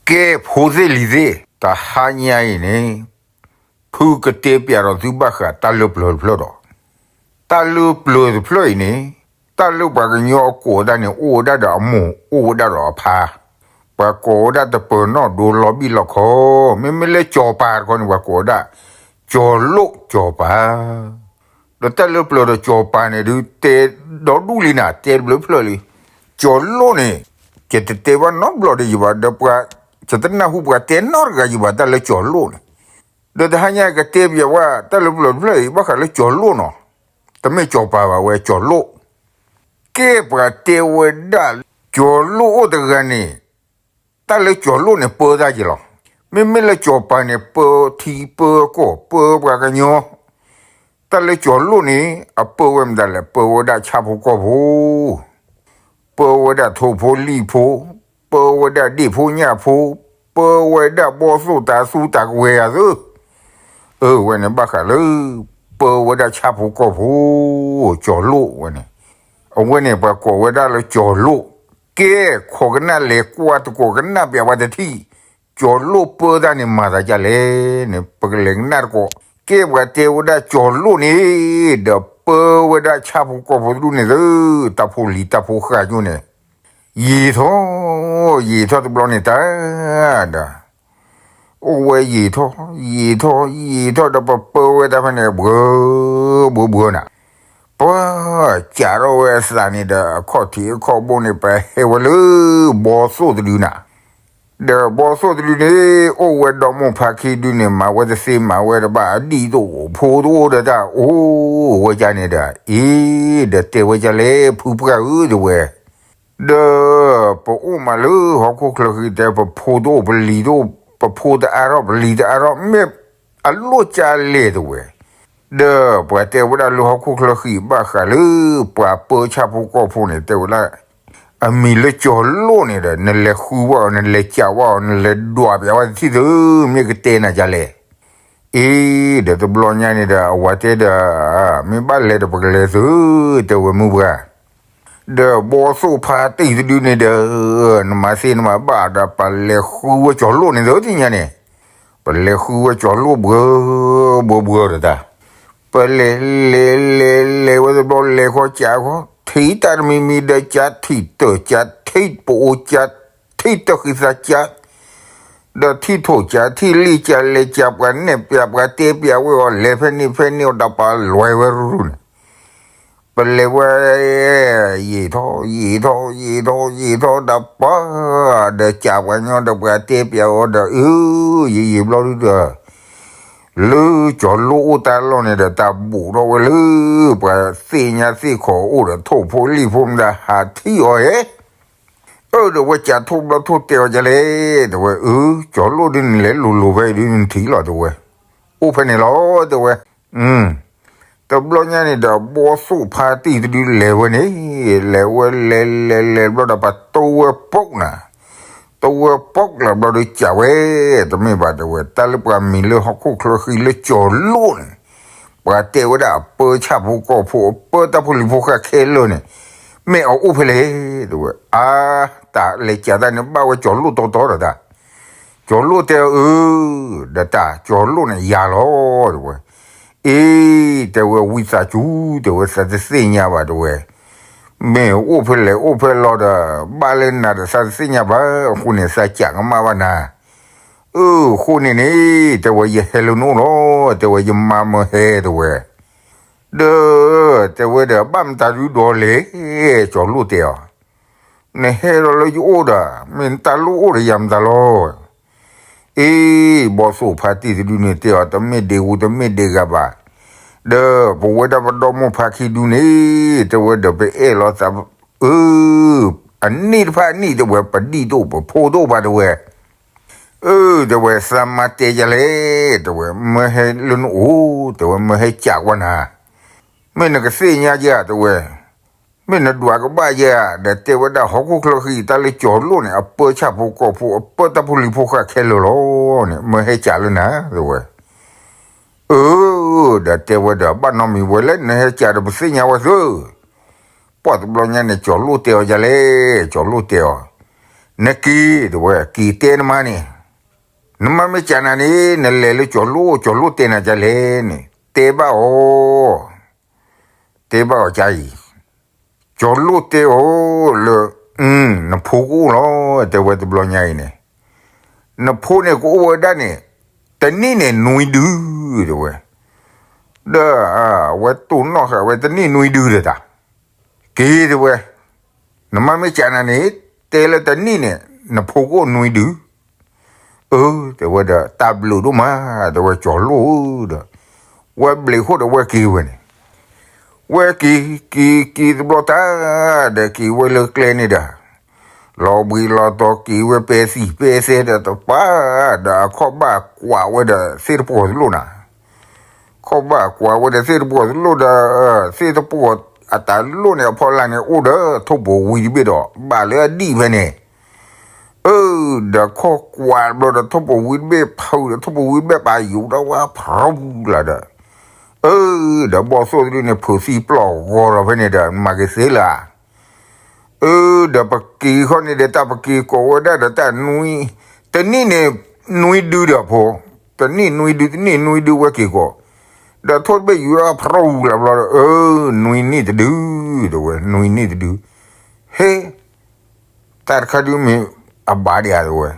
ကဲ ဖိသ့ၣ်လံၤသ့ၣ်, တဟါညါအံၤန့ၣ် ဖုကတဲပျးဒီးသုဘၣ်ဃးတၢ်လၢပျၢၤတဖျၢၣ်ဒီး, တၢ်လၢပျၢၤတဖျၢၣ်အံၤန့ၣ် တၢ်လၢပှၤကညီအကိးဒၣ်န့ၣ် အိၣ်ဝဲဒၣ်ဒီးအမိၢ် အိၣ်ဝဲဒၣ်ဒီးအဖါ, ပှၤကိးဝဲဒၣ်တပၢၤနီၣ်ဒိလီၤဘံၣ်လီၤခီ, မ့မ့ၢ်လၢကၠီၤပၤတခီန့ၣ် ပှၤကိးဝဲဒၣ် ကၠီၤလိၣ်ကၠီၤပၤ ဒီးတၢ်လၢပျၢၤဒီးကၠီၤပၤန့ၣ်ဒုး တဲဒီဒူၣ်လံနၤ, တဲတဘျုးဖျၢၣ်လံ. ကၠီၤလိၣ်န့ၣ် ယတတဲဘၣ်နီတဘျီဒီးယဘၣ်, ဒီးပှၤ ယတနၢ်ဟူပှၤတဲနီတဂၤယဘၣ် တၢ်လၢကၠီၤလိၣ်န့ၣ်. ဒီးတဟါညါကတဲပျးဝဲတၢ်လၢပျၢၤတဖျၢၣ်အံၤ ဘၣ်ဃးလၢကၠီၤလိၣ်နီၤ, တမ့ၢ်ကၠီၤပၤဘၣ်ဝဲ ကၠီၤလိၣ်. ကဲ ပှၤတဲဝဲဒၣ် ကၠီၤလိၣ်အိၣ်တဂၤန့ၣ် တၢ်လၢကၠီၤလိၣ်န့ၣ် ပၢတၢ်က့ၤလီၤ. မ့မ့ၢ်လၢကၠီၤပၤန့ၣ် ပၢထံပၢကီၢ် ပၢပှၤကညီ, တၢ်လၢကၠီၤလိၣ်န့ၣ် အပၢဝဲမတၤလဲၣ်, ပၢဝဲဒၣ်ဆၣ်ဖိကီၢ်ဖိ, ပၢဝဲဒၣ်ထိၣ်ဖိလံၣ်ဖိ, ပၢဝဲဒၣ်ဒ့ၣ်ဖိညၣ်ဖိ, ပၢဝဲဒၣ်ဘီသိၣ်တၤသူတၤကဝဲၤယၤသၢ အဝဲန့ၣ်ဘၣ်ဃးလၢ ပၢဝဲဒၣ်ဆၣ်ဖိကီၢ်ဖိ ကၠီၤလိၣ်ဝဲန့ၣ်, အဝဲန့ၣ်ပှၤကိးဝဲဒၣ်လၢကၠီၤလိၣ်. ကဲ ခိးကနၣ်လဲၤကွၢ်တကိး ကနၣ်ပျးဝဲတထံၣ်, ကၠီၤလိၣ်ပၢတၢ်န့ၣ် မၤသးဒ်လဲၣ်န့ၣ် ပကလဲၤကနၣ်တကိး. ကဲ ပှၤတဲဝဲဒၣ်ကၠီၤလိၣ်န့ၣ် ဒီးပၢဝဲဒၣ်ဆၣ်ဖိကီၢ်ဖိတဒူၣ်န့ၣ်သၢ တၢ်ဖိလံၤတၢ်ဖိဃာ်ညိၣ်န့ၣ် ယံာ်ထီၣ် ယံာ်ထီၣ်တဘျီန့ၣ်တၢ် ဒီး အိၣ်ဝဲယံာ်ထီၣ် ယံာ်ထီၣ် ယံာ်ထီၣ်ဒီး ပပၢဝဲတၢ်ဖဲန့ၣ် ဘှၢ ဘှၢ ဘှၢနၤ, ပှၤ ကးထီၣ်ဝဲအသးန့ၣ်ဒီး အခီၣ်ထံးအခီၣ်ဘိန့ၣ် ပဟဲဝဲလၢ ဘီသိၣ်တဒုနၤ, ဒီးဘီသိၣ်တဒုန့ၣ် အိၣ်ဝဲဒီမိၢ်ဖါခံဒုန့ၣ် မၤဝဲတသ့မၤဝဲတဘၣ် အဒံၣ်တအိၣ် ဖိတအိၣ်ဒီးတၢ်အိၣ်ဝဲဒ်န့ၣ်ဒီး အ့ ဒီးတဲဝဲဒ်လဲၣ် ဖုပှၢ်ဧၢ တဲဝဲ ဒီး ပအိၣ်မးလၢဟီၣ်ခိၣ်ချၢဃံတဲ ပဖိတအိၣ် ပလံၤတအိၣ် ပဖိတအါထီၣ် ပလံၤတအါထီၣ် မ့ၢ်အလိၣ်ကလဲၣ် တဲဝဲ, ဒီးပှၤတဲဝဲဒၣ်လၢဟီၣ်ခိၣ်ချၢဃံဘၣ်ဃးလၢ ပှၤပၢဆၣ်ဖိကီၢ်ဖိန့ၣ် တဲဝဲဒၣ် အမံၤလၢကၠီၤလိၣ်န့ၣ်ဒီး နလဲၤဃုဝဲအီၤ နလဲၤကးဝဲအီၤ နလဲၤဒွးပျးဝဲတထံၣ်သု မ့ၢ်ကတဲနၤဒ်လဲၣ်. အ့ ဒီးတဘျီညါန့ၣ်ဒီး အဝၤတဲဒီး မ့ၢ်ဘၣ်လဲၤဒီးပကလဲၤသု တဲဝဲမုၢ်ပှၢ် ဒီးဘီသိၣ်ဖါတံၢ်တဒုန့ၣ်ဒီး နမၤသ့နမၤဘၣ်ဒီး ပလဲၤဃုဝဲကၠီၤလိၣ်န့ၣ်သု သ့ၣ်ညါန့ၣ်, ပလဲၤဃုဝဲကၠီၤလိၣ်ဘှၢ ဘှၢ ဘှၢ ဒီးတၢ်, ပလဲၤ လဲၤ လဲၤ လဲၤဝဲတဘျီ လဲၤခီကးခီ ထံၣ်တၢ်တမံၤမံၤဒီး ကးထံၣ်တၢၢ် ကးထံၣ်ပအိၣ် ကးထံၣ်တၢၢ်ဃံသး ကး ဒီးထံၣ်ထိၣ်ကး ထံၣ်လံၣ်ကး လဲၤကး ပှၤနဲၣ်ပျး ပှၤတဲပျးဝဲအီၤ လဲၤဖဲန့ၣ်ဖဲန့ၣ်အီၤဒီး ပလဲၤဝဲရူၤရူၤန့ၣ်, ပလဲၤဝဲ ယံာ်ထီၣ် ယံာ်ထီၣ် ယံာ်ထီၣ် ယံာ်ထီၣ်ဒီးပှၤ ဒီးကးပှၤညီဒီး ပှၤတဲပျးအီၤဒီး အၢ ယံာ်ယံာ်ဘျီဒုဒီး လၢကၠီၤလိၣ်အိၣ်တၢ်လီၢ်န့ၣ်ဒီး တၢ်ဘူးထီၣ်ဝဲလၢ ပှၤသ့ၣ်ညါသ့ၣ်ခီၣ်အိၣ်ဒီး ထိၣ်ဖိလံၣ်ဖိမတၤ ဟးထံၣ်အီၤဧဲ, အၢ ဒီးဝဲကးထိၣ်ဘျီထိၣ်တဲအီၤဒ်လဲၣ် တဲဝဲ, အၢ ကၠီၤလိၣ်ဒ်န့ၣ်လဲၤလိၤလိၤဖဲအံၤဒ်နထံၣ်လီၤ တဲဝဲ, အိၣ်ဖဲန့ၣ်လီၤ တဲဝဲ, တဘျီညါန့ၣ်ဒီး ဘီသိၣ်ဖါတံၢ်တဒုလဲၤဝဲန့ၣ်, လဲၤဝဲလဲၤလဲၤလဲၤဘျီဒီး ပှၤတိဝဲပိာ်နၤ, တိဝဲပိာ်လၢဘျီဒီး ကးဝဲ, တမ့ၢ်ဘၣ် တဲဝဲ, တၢ်လၢပှၤမံၤလၢဟီၣ်ခိၣ်ချၢဃံလၢကၠီၤလိၣ်န့ၣ် ပှၤတဲဝဲဒၣ် အပၢဆၣ်ဖိကီၢ်ဖိ အပၢတၢ်ဖိလံၤဖိဃာ်ခဲလၢာ်န့ၣ် မ့ၢ်အအိၣ်ဖဲလဲၣ် တဲဝဲ, အါ တၢ်လဲၤကးတၢ်န့ၣ် ဘၣ်ဝဲကၠီၤလိၣ်တီတီဒီးတၢ်, ကၠီၤလိၣ်တဲအီၤ အၢ ဒီးတၢ်ကၠီၤလိၣ်န့ၣ်ယၤလီၤ တဲဝဲ, အ့ တဲဝဲ ဝံသးစူၤ တဲဝဲ သးတသ့ၣ်ညါဘၣ် တဲဝဲ, မ့ၢ်အိၣ်ဖဲလဲၣ်အိၣ်ဖဲလီၤဒီး ဘၣ်လၢနၤဒီး သးတသ့ၣ်ညါဘၣ် အဃိန့ၣ် သးကးကမၣ်ဘၣ်နၤ အၢ အဃိန့ၣ်န့ၣ် တဲဝဲ ယဟဲလၢနအိၣ်လီၤ တဲဝဲ ယမါမၢဟဲ တဲဝဲ, ဒီး တဲဝဲဒီး ဘၣ်မတၤဒုဒီးလဲၣ် ကၠီၤလိၣ်တဲအီၤ, နဟဲလီၤလၢယအိၣ်ဒီး မ့ၢ်နတၢ်လိၣ်အိၣ်ဒီးယၤမတၤလီၤ အ့ ဘီသိၣ်ဖါတံၢ်တဒုန့ၣ်တဲအီၤ တမ့ၢ်ဒ့ဂူတမ့ၢ်ဒ့ဂၤဘၣ်, ဒီးပဝဲဒၣ်ပဒီမိၢ်ဖါခံဒုန့ၣ် တဲဝဲဒီးပအဲၣ်လီၤသး အၢ အနံၣ်တဖၣ်အနံၣ် တဲဝဲ ပဒံၣ်တအိၣ် ပဖိတအိၣ်ဘၣ် တဲဝဲ, အၢ တဲဝဲ သးမါတဲယၤလဲၣ် တဲဝဲ မၢဟဲလၢနအိၣ် တဲဝဲ မၢဟဲကးကွၢ်နၤ, မ့ၢ်နကသ့ၣ်ညါယၤ တဲဝဲ မ့ၢ်နဒွးကဘၣ်ယၤ ဒီးတဲဝဲဒၣ်ဟီၣ်ခိၣ်ချၢဃံ တၢ်လၢကၠီၤလိၣ်န့ၣ် အပၢဆၣ်ဖိကီၢ်ဖိ အပၢတၢ်ဖိလံၤဖိဃာ်ခဲလၢာ်လီၤန့ၣ် မၢဟဲကးလၢနၤ တဲဝဲ, အၢ ဒီးတဲဝဲဒီး ဘၣ်နီတမံၤဝဲလဲၣ် နဟဲကးဒီးပသ့ၣ်ညါဝဲသ့, ပှၢ်တဘျီညါန့ၣ် ကၠီၤလိၣ်တဲအီၤယၤလဲၣ် ကၠီၤလိၣ်တဲအီၤ, နက့ၤ တဲဝဲ က့ၤတဲနမါန့ၣ်, နမါမ့ၢ်ကးနၤန့ၣ် နလဲၤလၢကၠီၤလိၣ်, ကၠီၤလိၣ်တဲနၤဒ်လဲၣ်န့ၣ် တဲဘၣ်အီၤ, တဲဘၣ်အီၤကအံၤ, ကၠီၤလိၣ်တဲအီၤလၢ နဖိကအိၣ်လီၤ, တဲဝဲတဘျီညါအံၤန့ၣ်, နဖိန့ၣ်ကအိၣ်ဝဲဒၣ်န့ၣ် တနံၣ်န့ၣ်နွံဒု တဲဝဲ, ဒီးအဝဲတိၢ်နီၣ်ဃာ်ဝဲတနံၣ်နွံဒုဒီးတၢ် က့ၤ တဲဝဲ, နမါမ့ၢ်ကးနၤန့ၣ် တဲလၢတနံၣ်န့ၣ် နဖိကအိၣ်နွံဒု, အၢ တဲဝဲဒီး တၢ်ဘျုးဒိၣ်မး တဲဝဲ ကၠီၤလိၣ်ဧၢဒီး ဝဲဘျုးဃိဒီးဝဲက့ၤဝဲန့ၣ်, ဝဲက့ၤ က့ၤ က့ၤတဘျီတၢ် ဒီးက့ၤဝဲလၢကျဲန့ၣ်ဒီး လီၤဘှံးလီၤတီၤ က့ၤဝဲပဲသံၣ်ပဲသဲဒီးတပၤ ဒီးအခီၣ်ဘၣ်ကွၢ်ဝဲဒီးသ့ၣ်တပှီၤတလိၣ်နၤ ခီၣ်ဘၣ်ကွၢ်ဝဲဒီးသ့ၣ်တပှီၤတလိၣ်ဒီး သ့ၣ်တပှီၤအတၢ်လိၣ်န့ၣ် အဖီလာ်န့ၣ် အိၣ်ဒီးထိၣ်ပိာ်ဝံၤတဘ့ၣ်ဒီး ဘၣ်လၢအဒံၣ်ဖဲန့ၣ်, အၢ ဒီးခီၣ်ကွၢ်ဘျီဒီးထိၣ်ပိာ်ဝံၤတဘ့ၣ် ဖုးဒီးထိၣ်ပိာ်ဝံၤတဘ့ၣ် ပာ်ယူၤဒီးဝဲဖရီပူၤလၢ်ဒီး, အၢ ဒီးဘီၣ်သိၣ်တဒုန့ၣ် ဖုးသံပျီၢ်ဂီၤဒီးဖဲန့ၣ်ဒီး မၤက့ၤသ့လၢၤ အၢ ဒီးပက့ၤခီန့ၣ်ဒီး တၢ်ပက့ၤကိးဝဲဒၣ်ဒီးတၢ်နွံ, တနံၣ်န့ၣ် နွံဒုဒီးဖိ, တနံၣ်နွံဒု တနံၣ်နွံဒုဝဲက့ၤကိး, ဒီးထိၣ်တဘ့ၣ်ယူၤဒီးဖရီပူၤလၢ်ဘျီဒီး အၢ နွံနံၣ်တဒု တဲဝဲ နွံနံၣ်တဒု, ဟ့ တၢ်တခါဒုမ့ၢ်အဘၣ်ဒံးဧါ တဲဝဲ,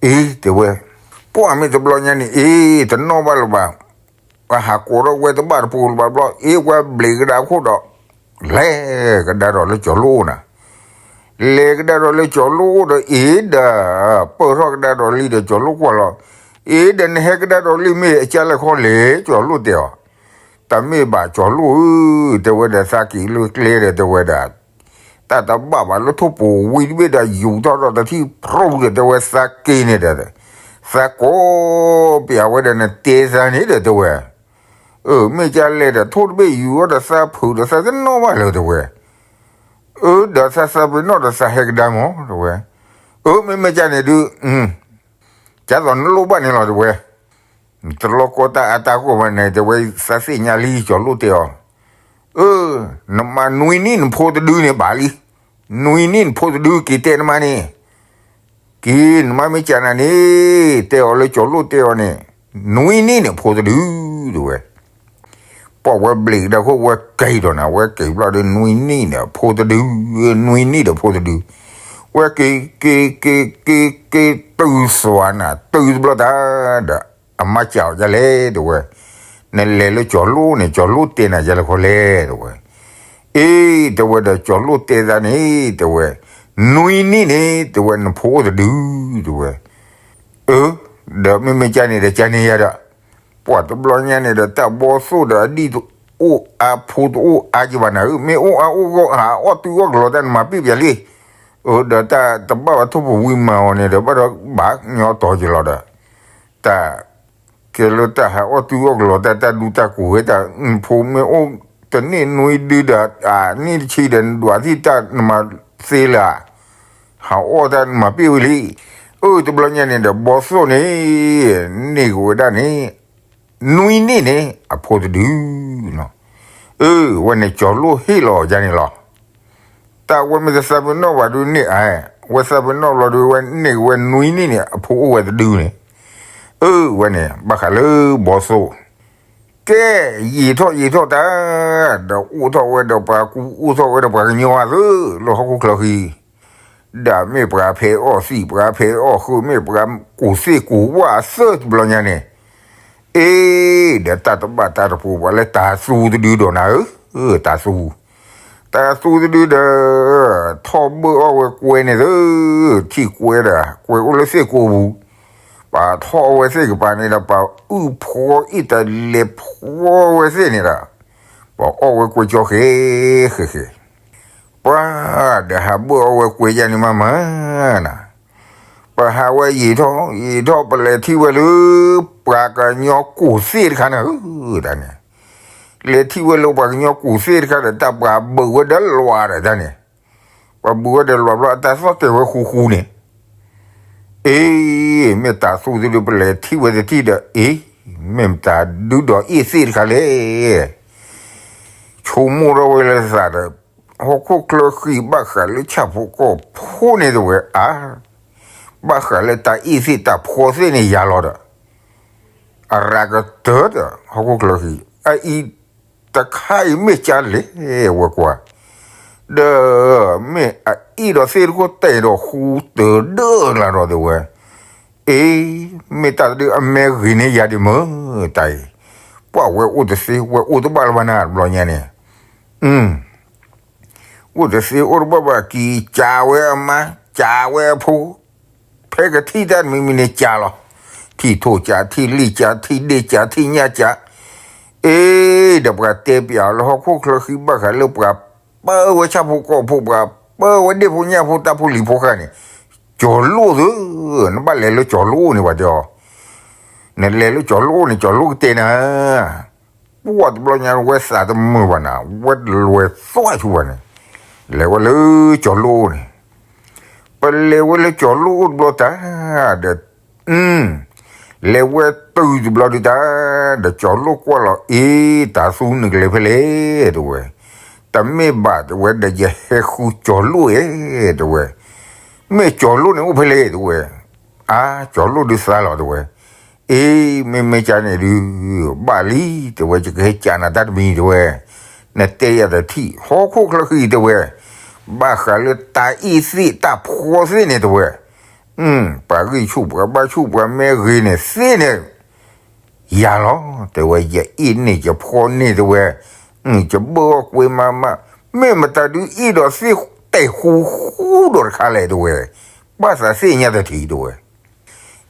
အ့ တဲဝဲ, ပှၢ်မ့ၢ်တဘျီညါန့ၣ် အ့ တနီၣ်ဘၣ်လၢၤဘၣ်, ပှၤဟးကိးထီၣ်ဝဲတဘၣ်တပူၤလၢၤဘၣ်ဘျီ အ့ ဝဲဘျုးကဒါခိၣ်ဒီး လဲၤကဒါဒီးလၢကၠီၤလိၣ်နၤ, လဲၤကဒါဒီးလၢကၠီၤလိၣ်ဒီး အ့ဒီး ပၢၢ်ထီၣ်ကဒါဒီးလံဒီးကၠီၤလိၣ်ကွၢ်လီၤ, အ့ဒီးနဟဲကဒါဒီးလံမ့ၢ်အကၢ်လဲၣ်ခီလဲၣ် ကၠီၤလိၣ်တဲအီၤ, တၢ်မ့ၢ်ဘၣ်ကၠီၤလိၣ်ဧၢ တဲဝဲဒီး သးက့ၤလၢကျဲဒီးတဲဝဲဒၣ် တၢ်တဘၣ်ဘၣ်လၢထိၣ်ပိာ်ဝံၤတဘ့ၣ်ဒီး ယူၤထီၣ်ဒီးတထံၣ်ဖရီဒီးတဲဝဲသးက့ၤန့ၣ်ဒီး, သးကိးပျးဝဲဒီးနတဲသးန့ၣ်ဒီးတဲဝဲ, အၢ မ့ၢ်ကၢ်လဲၣ်ဒီး ထိၣ်တဘ့ၣ်ယူၤအီၤဒီးသးဖုးဒီးသးတနီၣ်ဘၣ်လၢၤတဲဝဲ, အၢ ဒီးသးသးပ့ၤနီၣ်ဒီးသးဟဲကဒါမးတဲဝဲ, အၢ မ့မ့ၢ်ကၢ်န့ၣ်ဒုး ကၢ်သိးနလိၣ်ဘၣ်န့ၣ်လီၤတဲဝဲ, တလီၤကီတၢ်အါတၢ်ဂီၢ်ဘၣ်န့ၣ် တဲဝဲ သးသ့ၣ်ညါလံ ကၠီၤလိၣ်တဲအီၤ, အၢ နမၤနွံနံၣ်နဖိတဒုန့ၣ်ဘၣ်လံ, နွံနံၣ်နဖိတဒု က့ၤတဲနမါန့ၣ်, က့ၤ နမါမ့ၢ်ကးနၤန့ၣ် တဲအီၤလၢကၠီၤလိၣ်တဲအီၤန့ၣ်, နွံနံၣ်န့ၣ်အဖိတဒု တဲဝဲ ပှၢ်ဝဲဘျုးကဒါခိၣ် ဝဲက့ၤဒီးနၤ ဝဲက့ၤဘျီဒီး နွံနံၣ်န့ၣ်အဖိတဒု, နွံနံၣ်ဒီးဖိတဒု, ဝဲက့ၤ က့ၤ က့ၤ က့ၤ က့ၤတုၤသွးနၤ တုၤတဘျီတၢ်ဒီး အမါကးအီၤဒ်လဲၣ်တဲဝဲ, နလဲၤလၢကၠီၤလိၣ်န့ၣ် ကၠီၤလိၣ်တဲနၤဒ်လဲၣ်ခီလဲၣ်တဲဝဲ, အ့ တဲဝဲဒီး ကၠီၤလိၣ်တဲသးန့ၣ် တဲဝဲ, နွံနံၣ်န့ၣ် တဲဝဲ နဖိအိၣ်တဒု တဲဝဲ အၢ ဒီးမ့မ့ၢ်ကၢ်န့ၣ်ဒီး ကၢ်န့ၣ်ယၤဒီး, ပှၢ်တဘျီညါန့ၣ်ဒီး တၢ်ဘီသိၣ်ဒီးအဒံၣ်တအိၣ်အါ ဖိတအိၣ်အါက့ၤဘၣ်နၤဧၢ, မ့ၢ်အိၣ်အါအိၣ်ဂီၢ် ဟးအီၣ်တုၤအီၣ်ကလီၤတၢ် နမၤပ့ၢ်ပျးလံ, အၢ ဒီးတၢ်တဘၣ်ဝဲထိၣ်ဖိဝံၤမၤအီၤန့ၣ်ဒီး ဘၣ်ဒီးဘၣ်ညီတီၤက့ၤလီၤဒီး, တၢ် ကဲလၢတၢ်ဟးအီၣ်တုၤအီၣ်ကလီၤတၢ် တၢ်ဒူတၢ်ကိၢ်ဝဲတၢ် နဖိမ့ၢ်အိၣ်တနံၣ်နွံဒုဒီး အနံၣ်တဆံဒီး နဒွးသံတၢ်နမၤသ့လၢၤ ဟးအီၣ်တၢ်နမၤပ့ၢ်ဝံၤလံ, အၢ တဘျီညါန့ၣ်ဒီး ဘီသိၣ်န့ၣ် န့ၢ်က့ၤဝဲဒၣ်န့ၣ် နွံနံၣ်န့ၣ် အဖိတဒုနီၤ, အၢ ဝဲန့ၣ် ကၠီၤလိၣ်ဟ့ၣ်လီၤယၤန့ၣ်လီၤ. တၢ်ဝဲမ့ၢ်တသးပ့ၤနီၣ်ဘၣ်ဒုးန့ၣ် အဝဲသးပ့ၤနီၣ်ဘျီဒုး ဝဲန့ၢ်က့ၤဝဲနွံနံၣ်န့ၣ် အဖိအိၣ်ဝဲတဒုန့ၣ်, အၢ ဝဲန့ၣ် ဘၣ်ဃးလၢဘီသိၣ် ကဲ ယံာ်ထီၣ်ယံာ်ထီၣ်တၢ် ဒီးအိၣ်ထီၣ်ဝဲဒီးပှၤကူ အိၣ်ထီၣ်ဝဲဒီးပှၤကညီအသၢ လၢဟီၣ်ခိၣ်ချၢဃံ ဒီးမ့ၢ်ပှၤဖဲအီၣ်သံၣ် ပှၤဖဲအီၣ်ဃု မ့ၢ်ပှၤကူၣ်သ့ၣ်ကူၣ်ဝၣ်အသၢတဘျီညါန့ၣ်, အ့ ဒီးတၢ်တဘၣ်တၢ်တပူၤ ပှၤလၢတၤသူတဒုဒီးနၤဧၢ, တၤသူ တၤသူတဒုဒီး ထီၣ်ဘၢၣ်အီၣ်ဝဲကွဲန့ၣ်သၢ ထံၣ်ကွဲဒီး ကွဲအိၣ်လၢသ့ၣ်ကိးပူၤ, ပှၤထီၣ်အီၣ်ဝဲသ့ၣ်ကပၤန့ၣ်ဒီး ပှၤအုၣ်ဖှီအ့ၣ်တလဲၤဖှီဝဲသ့ၣ်န့ၣ်ဒီး ပှၤအီၣ်ဝဲကွဲကၠီဃဲဃဲဃဲ ပှၤဒီးဟးဘၢၣ်အီၣ်ဝဲကွဲယါန့ၣ်မးမးနၤ, ပှၤဟးဝဲယံာ်ထီၣ်ယံာ်ထီၣ် ပလဲၤထံၣ်ဝဲလၢ ပှၤကညီကူၣ်သ့ၣ်တခါန့ၣ်ဧၢ, တၢ်န့ၣ် လဲၤထံၣ်ဝဲလၢပှၤကညီကူၣ်သ့ၣ်တခါဒီး တၢ်ပှၤဘုးဝဲဒီးလွးဒီးတၢ်န့ၣ်, ပှၤဘုးဝဲဒီးလွးဘျီ အတၢ်သီၣ်တဲာ်ဝဲဃူဃူန့ၣ်, အ့ မ့ၢ်တၤသူတဒု ပလဲၤထံၣ်ဝဲတထံၣ်ဒီး အ့ မ့ၢ်မတၤဒုဒီးအ့ၣ်သ့ၣ်တခါလဲၣ် ဆိကမိၣ်ထီၣ်ဝဲလၢသးဒီး ဟီၣ်ခိၣ်ချၢဃံဘၣ်ဃးလၢဆၣ်ဖိကီၢ်ဖိန့ၣ်တဝဲအါ, ဘၣ်ဃးလၢတၢ်အ့ၣ်သ့ၣ်တၢ်ဖှီသ့ၣ်န့ၣ်ယၤလီၤဒီး, အရၤကတၢၢ်ဒီး ဟီၣ်ခိၣ်ချၢဃံ, အအံၤတခါအံၤမ့ၢ်ကၢလဲၣ်ဝဲကွၢ်, ဒီးမ့ၢ်အအ့ၣ်ဒီးသ့ၣ်တခိၣ်တဲာ်ဒီးဃူတၢၢ်ဒၢၣ်လၢဒီးတဝဲ, အ့, မ့ၢ်တၢ်တဒုအမဲဂ့ၤန့ၢ်ယၤဒံးမုၢ်တၢ်အံၤ, ပှၤဝဲအိၣ်တသ့ ဝဲအိၣ်တဘၣ်လၢၤဘၣ်နၤတဘျီညါန့ၣ်, အိၣ်တသ့အိၣ်တဘၣ်ဘၣ်က့ၤ ကးဝဲအမါ ကးဝဲအဖိ, ဖဲကထံၣ်တၢ်တမံၤမံၤန့ၣ်ကးလီၤ, ထံၣ်ထိၣ်ကး ထံၣ်လံၣ်ကး ထံၣ်ဒ့ၣ်ကး ထံၣ်ညၣ်ကး, အ့, ဒီးပှၤတဲပျးအီၤလၢဟီၣ်ခိၣ်ချၢဃံဘၣ်ဃးလၢပှၤပၢဝဲဆၣ်ဖိကီၢ်ဖိ ပှၤပၢဝဲဒ့ၣ်ဖိညၣ်ဖိတၢ်ဖိလံၤဖိဃာ်န့ၣ်, ကၠီၤလိၣ်သၢ, နဘၣ်လဲၤလၢကၠီၤလိၣ်န့ၣ်ပှၤတဲအီၤ, နလဲၤလၢကၠီၤလိၣ်န့ၣ် ကၠီၤလိၣ်ကတဲနၤ ပှၢ်တဘျီညါဝဲသးတမုာ်ဘၣ်နၤ, ဝဲတလွဲၢ်သွၣ်ဆူဘၣ်န့ၣ်, လဲၤဝဲလၢကၠီၤလိၣ်န့ၣ်, ပလဲၤဝဲလၢကၠီၤလိၣ်အိၣ်တဘျီတၢ်, ဒီး, လဲၤဝဲတုၤတဘျီဒုးတၢ်, ဒီးကၠီၤလိၣ်ကွၢ်လီၤ အ့, တၢ်သူနကလဲၤဖဲလဲၣ်တဝဲ, တမ့ၢ်ဘၣ်တဝဲဒီးယဟဲဃုကၠီၤလိၣ်ဧဲတဝဲ, မ့ၢ်ကၠီၤလိၣ်န့ၣ်အိၣ်ဖဲလဲၣ်တဝဲ, အါ, ကၠီၤလိၣ်ဒုးသါလီၤတဝဲ အ့, မ့မ့ၢ်ကၢန့ၣ်ဒုး, ဘၣ်လံ, တဲဝဲယကဟဲကၢနၤတၢ်တမံၤတဲဝဲ, နတဲယၤတထံၣ် ဟီၣ်ခိၣ်ချၢဃံတဲဝဲ, ဘၣ်ဃးလၢတၢ်အ့ၣ်သ့ၣ်တၢ်ဖှီသ့ၣ်န့ၣ်တဲဝဲ, ပှၤဂံၢ်ဆူၣ်ပှၤဘါဆူၣ်ပှၤမဲဂ့ၤန့ၣ်သ့ၣ်န့ၣ်, ယၤလီၤ, တဲဝဲယအ့ၣ်န့ၢ်ယဖှီန့ၢ်တဲဝဲ, ယဘၢအီၣ်ကွ့မးမး, မ့ၢ်မတၤဒုးအ့ၣ်ဒီးသ့ၣ်တဲာ်ဃူဃူဒီးတခါလဲၣ်တဲဝဲ, ဘၣ်သးသ့ၣ်ညါတထံၣ်တဲဝဲ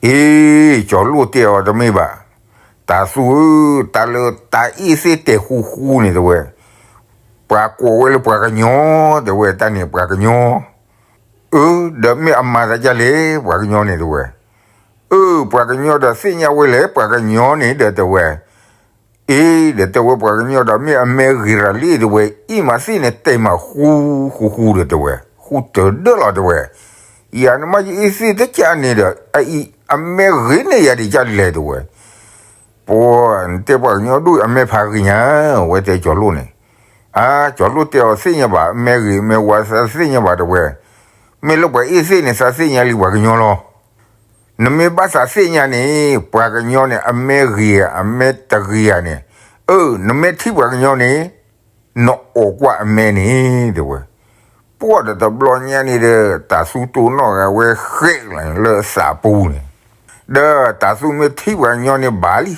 အ့, ကၠီၤလိၣ်တဲအီၤတမ့ၢ်ဘၣ်, တၢ်သူဧၢ, တၢ်လၢတၢ်အ့ၣ်သ့ၣ်တဲာ်ဃူဃူန့ၣ်တဲဝဲ, ပှၤကိးဝဲလၢပှၤကညီတဲဝဲ, တၢ်န့ၣ်ပှၤကညီ, အၢ, ဒီးမ့ၢ်အမၤသးဒ်လဲၣ် ပှၤကညီန့ၣ်တဲဝဲ, အၢ, ပှၤကညီဒီးသ့ၣ်ညါဝဲလဲၣ် ပှၤကညီန့ၣ်ဒီးတဲဝဲ, အ့, ဒီးတဲဝဲပှၤကညီဒီးမ့ၢ်အမဲဂ့ၤရၤလံတဲဝဲ, အ့ၣ်မးသ့ၣ်န့ၣ်တဲာ်မးဃူဃူဃူဒီးတဲဝဲ, ဃူတၢၢ်ဒၢၣ်လီၤတဲဝဲ, ယၤနမ့ၢ်ယအ့ၣ်သ့ၣ်တကးန့ၣ်ဒီး အအံၤအမဲဂ့ၤန့ၢ်ယၤဒံးဒ်လဲၣ်တဲဝဲ, ပှၤနတဲပှၤကညီဒိၣ်အမဲဖးဂ့ၤညါ, ဝဲတဲကၠီၤလိၣ်န့ၣ်, အါ, ကၠီၤလိၣ်တဲအီၤသ့ၣ်ညါဘၣ် အမဲဂ့ၤအမဲဝါသးသ့ၣ်ညါဘၣ်တဲဝဲ, မ့ၢ်လၢပှၤအ့ၣ်သ့ၣ်န့ၣ် သးသ့ၣ်ညါလံပှၤကညီလီၤ နမ့ၢ်ဘၣ်သးသ့ၣ်ညါန့ၣ် ပှၤကညီန့ၣ် အမဲဂ့ၤ အမဲတဂ့ၤဧါန့ၣ်, အၢ နမ့ၢ်ထံၣ်ပှၤကညီန့ၣ် နအိၣ်ကွၢ်အမဲန့ၣ်တဲဝဲ, ပှၢ်ဒီးတဘျီညါန့ၣ်ဒီး တၢ်သူတိၢ်နီၣ်ဂၤဝဲဃဲးလၢသးပူၤန့ၣ်, ဒီးတၢ်သူမ့ၢ်ထံၣ်ပှၤကညီန့ၣ်ဘၣ်လံ,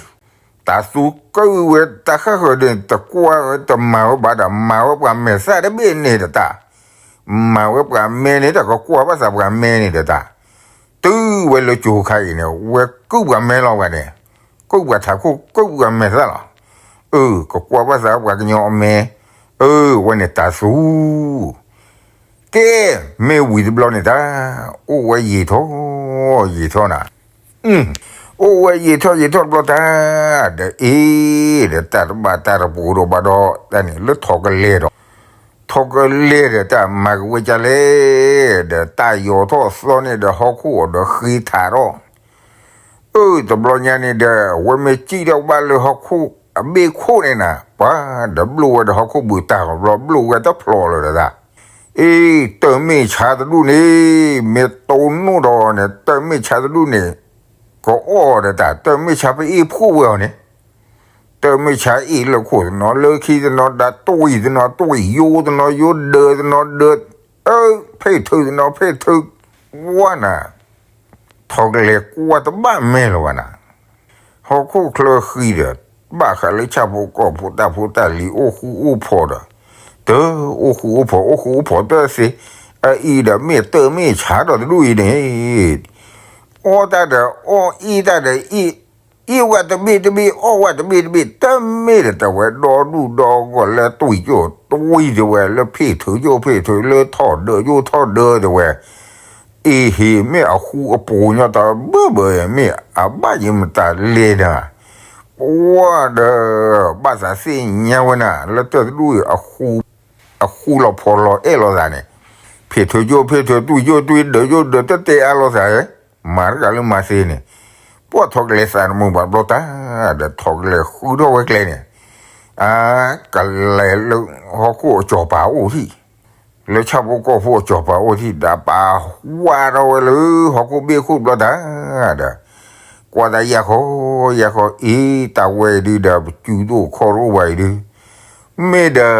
တၢ်သူကဝဲတၢ်ဃၣ်ဃၢၤဒီး တကွၢ်ဝဲတမၤဝဲဘၣ်ဒီး မၤဝဲပှၤမဲာ်သၣ်တဘ့ၣ်န့ၣ်တတၢ်, မၤဝဲပှၤမဲန့ၣ်တၢ် ကကွၢ်ဘၣ်သးပှၤမဲန့ၣ်တတၢ်, တုၤဝဲလၢကၠိခါအံၤန့ၣ် ဝဲကုၢ်ပှၤမဲလီၤဝဲန့ၣ်, ကုၢ်ပှၤထးခိၣ် ကုၢ်ပှၤမဲာ်သၣ်လီၤ, အၢ ကကွၢ်ဘၣ်သးပှၤကညီအမဲ, အၢ ဝဲန့ၣ်တၢ်သူ ကဲ, မ့ၢ်ဝံၤတဘျီန့ၣ်တၢ်, အိၣ်ဝဲယံာ်ထီၣ်, ယံာ်ထီၣ်နၤ, အိၣ်ဝဲယံာ်ထီၣ်ယံာ်ထီၣ်တဘျီတၢ်, ဒီးအ့ၣ်, ဒီးတၢ်တဘၣ်တၢ်တပူၤဒီးဘၣ်ဒီးတၢ်န့ၣ် လၢထီၣ်ကလဲၤဒီး, ထီၣ်ကလဲၤဒီးတၢ်မၤကဝဲဒ်လဲၣ်, ဒီးတၢ်ယီၤထီၣ်သီန့ၣ်ဒီးဟီၣ်ခိၣ်အီၤဒီးဃ့ထးထီၣ် အၢ တဘျီညါန့ၣ်ဒီး အဝဲမ့ၢ်စံၣ်ထီၣ်ဘၣ်လၢဟီၣ်ခိၣ်အဘ့ၣ်ခိၣ်န့ၣ်နၤ ပှၤဒီးဘျိၣ်ဝဲဒီးဟီၣ်ခိၣ်ဘုးတၢ်လီၤဘျီ ဘျိၣ်ဝဲတဖျိးလၢၤဒီးတၢ်, အ့ တၢ်မ့ၢ်ဆါတဒူၣ်န့ၣ် မ့ၢ်တိၢ်နီၣ်ဒီးန့ၣ် တၢ်မ့ၢ်ဆါတဒူၣ်န့ၣ် ကအီၣ်ဒီးတၢ် တၢ်မ့ၢ်ဆါပအ့ၣ်ဖှိၣ်ဝဲအီၤန့ၣ် တၢ်မ့ၢ်ဆါအ့ၣ်လၢခိၣ်တနီၤ လၢခံတနီၤ ဒၣ်တွံၢ်တနီၤ တွံၢ်ယိတနီၤ ယိဒၢတနီၤ ဒၢ အၢ ဖ့ၣ်ထုးတနီၤ ဖ့ၣ်ထုး ဝါနၤ ထီၣ်ကလဲၤကွၢ်တဘၣ်မဲလၢၤဘၣ်နၤ, ဟီၣ်ခိၣ်ချၢဃံဒီး ဘၣ်ဃးလၢဆၣ်ဖိကီၢ်ဖိတၢ်ဖိတၢ်လံၤအိၣ်ဃူအိၣ်ဖိးဒီး, တၢ်အိၣ်ဃူအိၣ်ဖိး အိၣ်ဃူအိၣ်ဖိးတသ့, အအံၤဒီးမ့ၢ်တၢ်မ့ၢ်ဆါဒီးတဒူၣ်အံၤန့ၣ် အီၣ်တၢ်ဒီးအီၣ် အ့ၣ်တၢ်ဒီးအ့ၣ်, အ့ၣ်ဝဲတဘ့ၣ်တဘ့ၣ် အီၣ်ဝဲတဘ့ၣ်တဘ့ၣ် တၢ်မ့ၢ်ဒီးတဝဲဒီဒူၣ်ဒီဂီၢ်လၢတွံၢ်ကၠိၣ်တွံၢ်တဝဲ လၢဖ့ၣ်ထုးကၠိၣ်ဖ့ၣ်ထုး လၢထီၣ်ဒၢကၠိၣ်ထီၣ်ဒၢတဝဲ, အ့ၣ်ဟ့ၣ်မ့ၢ်အဃူအဖိးညီတၢ်ဘၢဘၢ မ့ၢ်အဘၣ်ယံၤမတၤလဲၣ်နၤ, ပှၢ်ဒီး ဘၣ်သးသ့ၣ်ညါဝဲနၤ လၢတၢ်တဒူၣ်အံၤ အဃူလီၤဖိးလီၤအဲၣ်လိာ်သးန့ၣ်, ဖ့ၣ်ထုးကၠိၣ်ဖ့ၣ်ထုး တွံၢ်ကၠိၣ်တွံၢ် ဒၢကၠိၣ်ဒၢ တတဲအါလိာ်သး, မၤတဂၤလၢမၤသ့န့ၣ်, ပှၢ်ထီၣ်ကလဲၤသးတမုာ်ဘၣ်ဘျီတၢ်, ဒီးထီၣ်ကလဲၤဃုထီၣ်ဝဲကျဲန့ၣ်, အါ ကလဲၤလၢဟီၣ်ခိၣ်အစီၤပၤအိၣ်ထံၣ် လၢဆၣ်ဖိကီၢ်ဖိအစီၤပၤအိၣ်ထံၣ် ဒီးပာ်ဝးထီၣ်ဝဲလၢဟီၣ်ခိၣ်ဘ့ၣ်ခိၣ်တဘျီတၢ်ဒီး ကွၢ်သးယၢ်ဃီယၢ်ဃီ အ့ တၢ်ဝဲအံၤဒုးဒီး ပစုဒိၣ်ခီၣ်ရိၣ်ဝဲအံၤဒုး မ့ၢ်ဒီး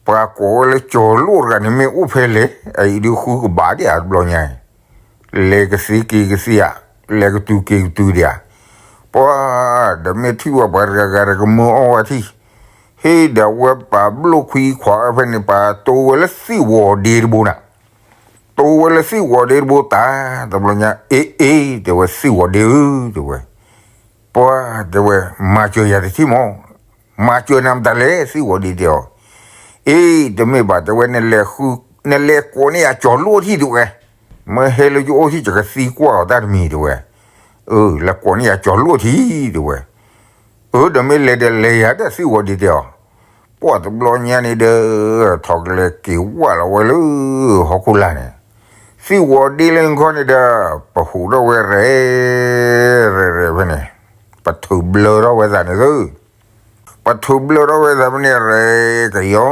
ပှၤကိးဝဲလၢကၠီၤလိၣ်တဂၤန့ၣ် မ့ၢ်အိၣ်ဖဲလဲၣ်, အအံၤဒုးဃုကဘၣ်ဒံးဧါတဘျီညါအံၤ, လဲၤကသ့က့ၤကသ့ဧါ, လဲၤကတုၤက့ၤကတုၤဒံးဧါ, ပှၤဒီးမ့ၢ်ထံၣ်ဝဲပှၤတဂၤဂၤဒီးကမၢအီၣ်ဝဲထံၣ်, ဟ့ၣ်ဒီးဝဲပာ်ဘျိၣ်ခွံခွးအဖဲန့ၣ် ပာ်တိဝဲလၢသံၣ်ဝီၤဒ့တဘိနၤ, တိဝဲလၢသံၣ်ဝီၤဒ့တဘိတၢ်, တဘျီညါ အ့ အ့ တဲဝဲသံၣ်ဝီၤဒ့ဧၢ တဲဝဲ ပှၤတဲဝဲ မၤစၢၤယၤတထံၣ်မး, မၤစၢၤနၤမတၤလဲၣ် သံၣ်ဝီၤဒ့တဲအီၤ, အ့ တမ့ၢ်ဘၣ်တဲဝဲ နလဲၤကိးန့ၢ်ယၤကၠီၤလိၣ်ထံၣ်တဲဝဲ, မ့ၢ်ဟဲလၢယအိၣ်ထံၣ် ယကသံကွၢ်အီၤတၢ်တမံၤတဲဝဲ, အၢ လဲၤကိးန့ၢ်ယၤကၠီၤလိၣ်ထံၣ်တဲဝဲ, အၢ ဒီးမ့ၢ်လဲၤဒီးလဲၤယၤဒီးသံၣ်ဝီၤဒ့တဲအီၤ, ပှၤတဘျီညါန့ၣ်ဒီး ထီၣ်ကလဲၤက့ၤဝဲလီၤဝဲလၢ ဟီၣ်ခိၣ်လာ်န့ၣ် သံၣ်ဝီၤဒ့လၢနခီန့ၣ်ဒီး ပဟူးထီၣ်ဝဲရဲၣ် ရဲၣ်ရဲၣ်ဖဲန့ၣ်, ပထုးဘျၢထီၣ်ဝဲသးန့ၣ်သု, ပထုးဘျၢထီၣ်ဝဲသးဖဲန့ၣ်ရဲၣ် ကယီ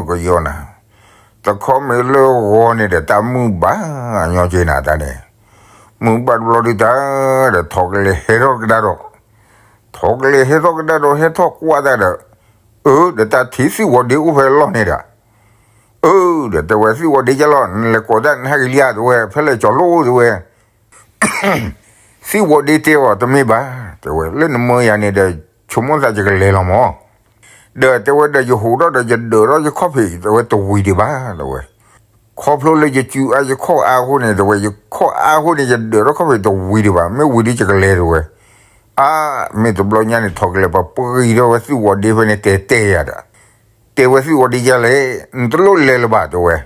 ကယီနၤ, တခီမ့ၢ်လၢဂီၤန့ၣ်ဒီး တၢ်မုၢ်ဘၣ်ညီက့နၤတၢ်န့ၣ်, မုၢ်ဘၣ်တဘျီဒုးတၢ်ဒီး ထီၣ်ကလဲၤဟဲထီၣ်ကဒါဒီး, ထီၣ်ကလဲၤဟဲထီၣ်ကဒါဒီး ဟဲထီၣ်ကွၢ်တၢ်ဒီး အၢ ဒီးတၢ်ထံၣ်သံၣ်ဝီၤဒ့အိၣ်ဖဲလီၢ်န့ၣ်ဒီး, အၢ ဒီးတဲဝဲသံၣ်ဝီၤဒ့ကလီၤ နလဲၤကိးတၢ်နဟဲက့ၤလံဧါတဲဝဲ ဖဲလဲၣ်ကၠီၤလိၣ်တဲဝဲ, သံၣ်ဝီၤဒ့တဲအီၤ တမ့ၢ်ဘၣ် တဲဝဲ လၢနမၢယၤန့ၣ်ဒီး ဆိကမိၣ်သးယကလဲၤလီၤမး, ဒီးတဲဝဲဒီးယဟူးထီၣ်ဒီးယဒၢးထီၣ်ယခီၣ်ဖံး တဲဝဲတဝံၤဒံးဘၣ် တဲဝဲ, ခီဖျိလၢယစုအါယခီၣ်အါအဃိန့ၣ် တဲဝဲ ယခီၣ်အါအဃိန့ၣ် ယဒၢးထီၣ်ခီၣ်ဖံးတဝံၤဒံးဘၣ် မ့ၢ်ဝံၤဒုးယကလဲၤတဲဝဲ, အါ မ့ၢ်တဘျီညါန့ၣ် ထီၣ်ကလဲၤပှ့ၤထီၣ်ဝဲသံၣ်ဝီၤဒ့ဖဲန့ၣ် တဲတဲယၤဒီး, တဲဝဲသံၣ်ဝီၤဒ့ယလဲၣ် နတလိၣ်လဲၤလၢၤဘၣ်တဲဝဲ,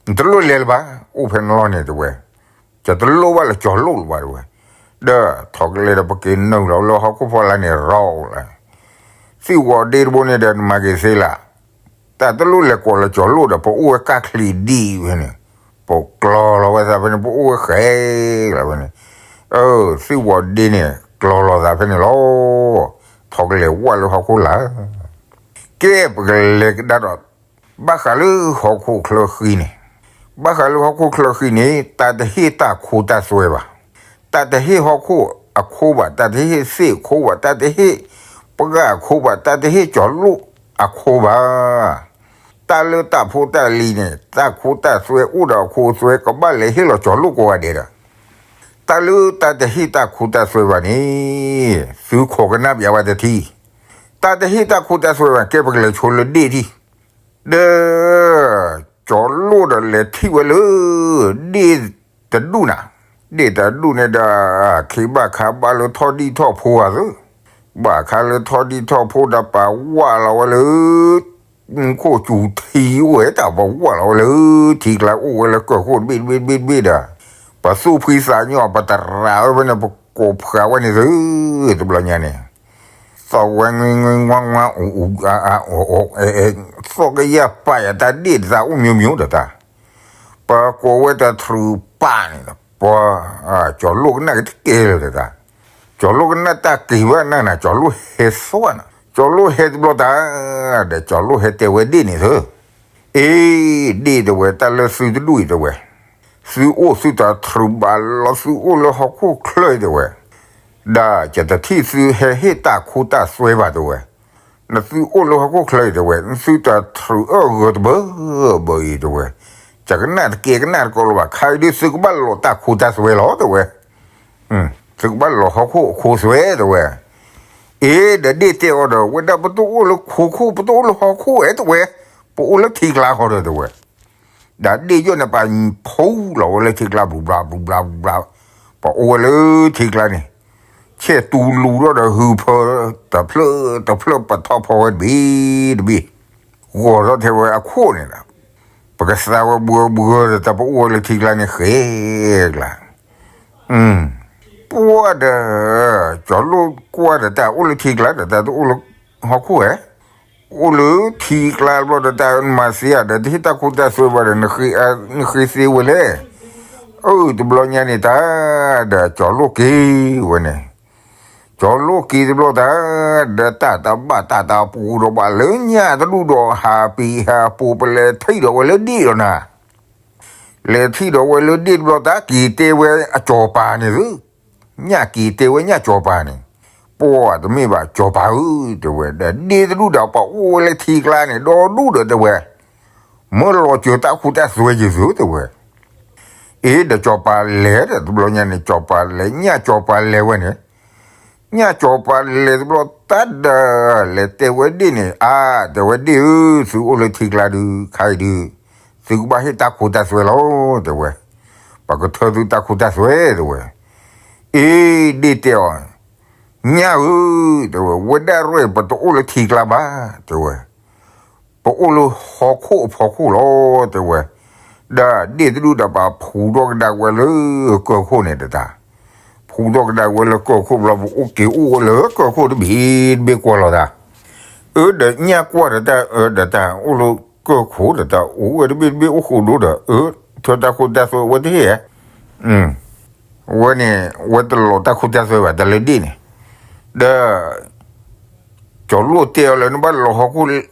နတလိၣ်လဲၤလၢၤဘၣ် အိၣ်ဖဲနလီၢ်န့ၣ်တဲဝဲ, ယတလိၣ်ဘၣ်လၢကၠီၤလိၣ်လၢၤဘၣ်တဲဝဲ, ဒီးထီၣ်ကလဲၤဒီးပက့ၤနုာ်လီၤလၢဟီၣ်ခိၣ်ဖီလာ်န့ၣ် ရီလၢ သံၣ်ဝီၤဒ့တဘိန့ၣ်ဒီး နမၤက့ၤသ့လၢ်, တၢ်တလိၣ်လဲၤကိးလၢကၠီၤလိၣ်ဒီး ပအိၣ်ဝဲကၢ်ချံးဒံးဖဲန့ၣ်, ပကျီၤလီၤဝဲသးဖဲန့ၣ် ပအိၣ်ဝဲဃဲလၢဖဲန့ၣ်, အၢ သံၣ်ဝီၤဒ့န့ၣ် ကျီၤလီၤသးဖဲန့ၣ်လီၤ, ထီၣ်ကလဲၤဝဲလၢဟီၣ်ခိၣ်လာ်, ကဲ ပကလဲၤကဒါဒီး ဘၣ်ဃးလၢဟီၣ်ခိၣ်ချၢဃံန့ၣ်, ဘၣ်ဃးလၢဟီၣ်ခိၣ်ချၢဃံန့ၣ် တၢ်တဟ့ၣ်တၢ်ခိတၢ်သွဲဘၣ်, တၢ်တဟ့ၣ်ဟီၣ်ခိၣ်အခိဘၣ်, တၢ်တဟ့ၣ်သ့ၣ်အခိဘၣ်, တၢ်တဟ့ၣ်ပှၢ်အခိဘၣ်, တၢ်တဟ့ၣ်ကၠီၤလိၣ်အခိဘၣ်, တၢ်လၢတၢ်ဖိတၢ်လံၤန့ၣ် တၢ်ခိတၢ်သွဲအိၣ်ဒီးအခိအသွဲ ကဘၣ်လဲၤဟ့ၣ်လီၤကၠီၤလိၣ်ကိးဂၤဒဲးဒီး, တၢ်လၢတၢ်တဟ့ၣ်တၢ်ခိတၢ်သွဲဘၣ်န့ၣ် သုခိးကနၣ်ပျးဝဲတထံၣ်, တၢ်တဟ့ၣ်တၢ်ခိတၢ်သွဲဘၣ် ကဲပကလဲၤဆိလၢဒ့ၣ်ထံၣ် ဒီး ကၠီၤလိၣ်ဒီးလဲၤထံၣ်ဝဲလၢ ဒ့ၣ်တဒူၣ်နၤ, ဒ့ၣ်တဒူၣ်န့ၣ်ဒီး ခ့ဘၣ်ခးဘၣ်လၢထီၣ်ဒံၣ်ထီၣ်ဖိဧါသု, ဘၣ်ခးလၢထီၣ်ဒံၣ်ထီၣ်ဖိဒီးပာ်ဝးလီၤဝဲလၢ မူခိၣ်စူၤထံအိၣ်ဝဲတၢ်ပာ်ဝးလီၤဝဲလၢ ထံကျါအိၣ်ဝဲလၢကၢၢ်ခိၣ်တဘ့ၣ်တဘ့ၣ်တဘ့ၣ်တဘ့ၣ်ဒီး ပသူၣ်ဖှံသးညီ ပတရးဝဲဖဲန့ၣ် ပကိးဖှးဝဲန့ၣ်သု, တဘျီညါန့ၣ် သီၣ်ဝဲငွံငွံငွါငွါ အူအူအါအါ အီၣ်အီၣ်အဲၣ်အဲၣ် သီၣ်ကယၢ်ပာ်ယၤတၢ်ဒ့ၣ်တသးအိၣ် မျိုးမျိုး ဒီးတၢ်, ပကိးဝဲတၢ်ထြူးပာ်န့ၣ်ဒီး ပှၤ ကၠီၤလိၣ်ကနၣ်က့ၤတကဲလၢၤဒီးတၢ်, ကၠီၤလိၣ်ကနၣ်တၢ်က့ၤဝဲနၢ်နၤ ကၠီၤလိၣ်ဟဲသွါနၤ ကၠီၤလိၣ်ဟဲတဘျီတၢ်, ဒီးကၠီၤလိၣ်ဟဲတဲဝဲဒ့ၣ်န့ၣ်သု, အ့ ဒ့ၣ်တဲဝဲ တၢ်လၢသုတဒူၣ်အံၤတဲဝဲ သုအိၣ်သုတၢ်ထြူးဘၣ်လီၤ သုအိၣ်လၢဟီၣ်ခိၣ်ချၢအံၤတဲဝဲ, ဒီးယတထံၣ်သုဟဲဟ့ၣ်တၢ်ခိတၢ်သွဲဘၣ်တဲဝဲ, နသုအိၣ်လၢဟီၣ်ခိၣ်ချၢအံၤတဲဝဲ နသုတၢ်ထြူးအၢၣ်ဂၢၢ်တဘၢဘၢအံၤတဲဝဲ, ယကနၣ်တကဲကနၣ်တကီလၢၤဘၣ် ခါအံၤဒုးသုကဘၣ်လီၤတၢ်ခိတၢ်သွဲလီၤတဲဝဲ, သုကဘၣ်လီၤဟီၣ်ခိၣ်အခိသွဲတဲဝဲ, အ့ ဒီးဒ့ၣ်တဲအီၤဒီး ဝဲဒၣ်ပတအိၣ်လၢခိခိၣ် ပတအိၣ်လၢဟီၣ်ခိၣ်ဧဲတဲဝဲ, ပအိၣ်လၢထံကျါဃီဒီးတဲဝဲ ဒီးဒ့ၣ်ယီၣ်န့ၣ် ပာ်ဖီလီၤဝဲလၢထံကျါ ဘျူးဘျါ ဘျူးဘျါ ဘျူးဘျါ, ပအိၣ်ဝဲလၢထံကျါန့ၣ်, ဆဲၣ်တူလူၤထီၣ်ဒီးဟုဖၢ တဖျၢၣ်တဖျၢၣ် ပထီၣ်ဖီဝဲတဘ့ၣ်တဘ့ၣ်, ဂီၤထီၣ်ထဲဝဲအခိၣ်န့ၣ်ဒီး, ပကသါဝဲဘှၢဘှၢဒီး တၢ်ပအိၣ်ဝဲလၢထံကျါန့ၣ်ဃဲကျါ ပှၢ်ဒီး ကၠီၤလိၣ်ကွၢ်ဒီး တၢ်အိၣ်လၢထံကျါဒီး တၢ်တအိၣ်လၢဟီၣ်ခိၣ်ဧဲ, အိၣ်လၢထံကျါဘျီဒီး တၢ်မၤသ့ဧါဒီး တဟ့ၣ်တၢ်ခိတၢ်သွဲဘၣ်ဒီး နဃ့သ့ဝဲလဲၣ်, အၢ တဘျီညါန့ၣ်တၢ် ဒီးကၠီၤလိၣ်က့ၤဝဲန့ၣ်, ကၠီၤလိၣ်က့ၤတဘျီတၢ်, ဒီးတၢ်တဘၣ်တၢ်တပူၤဒီးဘၣ်လၢညၣ်တဒူၣ်ဒီးဟးပံၤဟးပူၤ ပလဲၤထံၣ်ဒီးဝဲလၢဒ့ၣ်ဒီးနၤ, လဲၤထံၣ်ဒီးဝဲလၢဒ့ၣ်တဘျီတၢ် က့ၤတဲဝဲအကၠီၤပၤန့ၣ်သု, ညၣ်က့ၤတဲဝဲညၣ်ကၠီၤပၤန့ၣ်, ပှၤတမ့ၢ်ဘၣ်ကၠီၤပၤဧၢ, တဲဝဲ, ဒီးဒ့ၣ်တဒူၣ်ဒီးပှၤအိၣ်ဝဲလၢထံကျါန့ၣ် ဒီဒူၣ်ဒီးတဲဝဲ, မၢလီၤစၢၤတၢ်ခိတၢ်သွဲယသု တဲဝဲ အ့ ဒီးကၠီၤပၤလဲၤဒီးတဘျီညါန့ၣ် ကၠီၤပၤလဲၤ ညၣ်ကၠီၤပၤလဲၤဝဲန့ၣ်, ညၣ်ကၠီၤပၤလဲၤတဘျီတၢ်ဒီး လဲၤတဲဝဲဒ့ၣ်န့ၣ်, အါ တဲဝဲဒ့ၣ်ဧၢ, သုအိၣ်လၢထံကျါဒုး ခါအံၤဒုး သုကဘၣ်ဟ့ၣ်တၢ်ခိတၢ်သွဲလီၤ တဲဝဲ, ပကထၢသုတၢ်ခိတၢ်သွဲ တဲဝဲ, အ့ ဒ့ၣ်တဲအီၤ, ညၣ်ဧၢ, တဲဝဲ, ဝဲဒၣ်ရဲၣ်ပတအိၣ်လၢထံကျါဘၣ်, တဲဝဲ ပအိၣ်လၢဟီၣ်ခိၣ်အဖီခိၣ်လီၤ တဲဝဲ, ဒီးဒ့ၣ်တဒူၣ်ဒီးပှၤဖူးထီၣ်ကဒါဝဲလၢကၢၢ်ခိၣ်န့ၣ်တတၢ်, ဖူးထီၣ်ကဒါဝဲလၢကၢၢ်ခိၣ်ဘျီ ပအိၣ်က့ၤအိၣ်ဝဲလၢကၢၢ်ခိၣ်တဘ့ၣ်တဘ့ၣ်ကွၢ်လီၤတၢ်, အၢ ဒီးညၣ်ကွၢ်ဒီးတၢ်အၢ ဒီးတၢ်အိၣ်လၢကၢၢ်ခိၣ်ဒီးတၢ်အိၣ်ဝဲတဘ့ၣ်တဘ့ၣ်အိၣ်ဃိဒိၣ်ဒီး အၢ ထၢတၢ်ခိတၢ်သွဲဝဲတဟ့ၣ်ဧါ ဝဲန့ၣ် ဝဲတလီၤတၢ်ခိတၢ်သွဲဘၣ် တၢ်လၢဒ့ၣ်န့ၣ်, ဒီး ကၠီၤလိၣ်တဲအီၤလၢ နဘၣ်လီၤဟီၣ်ခိၣ်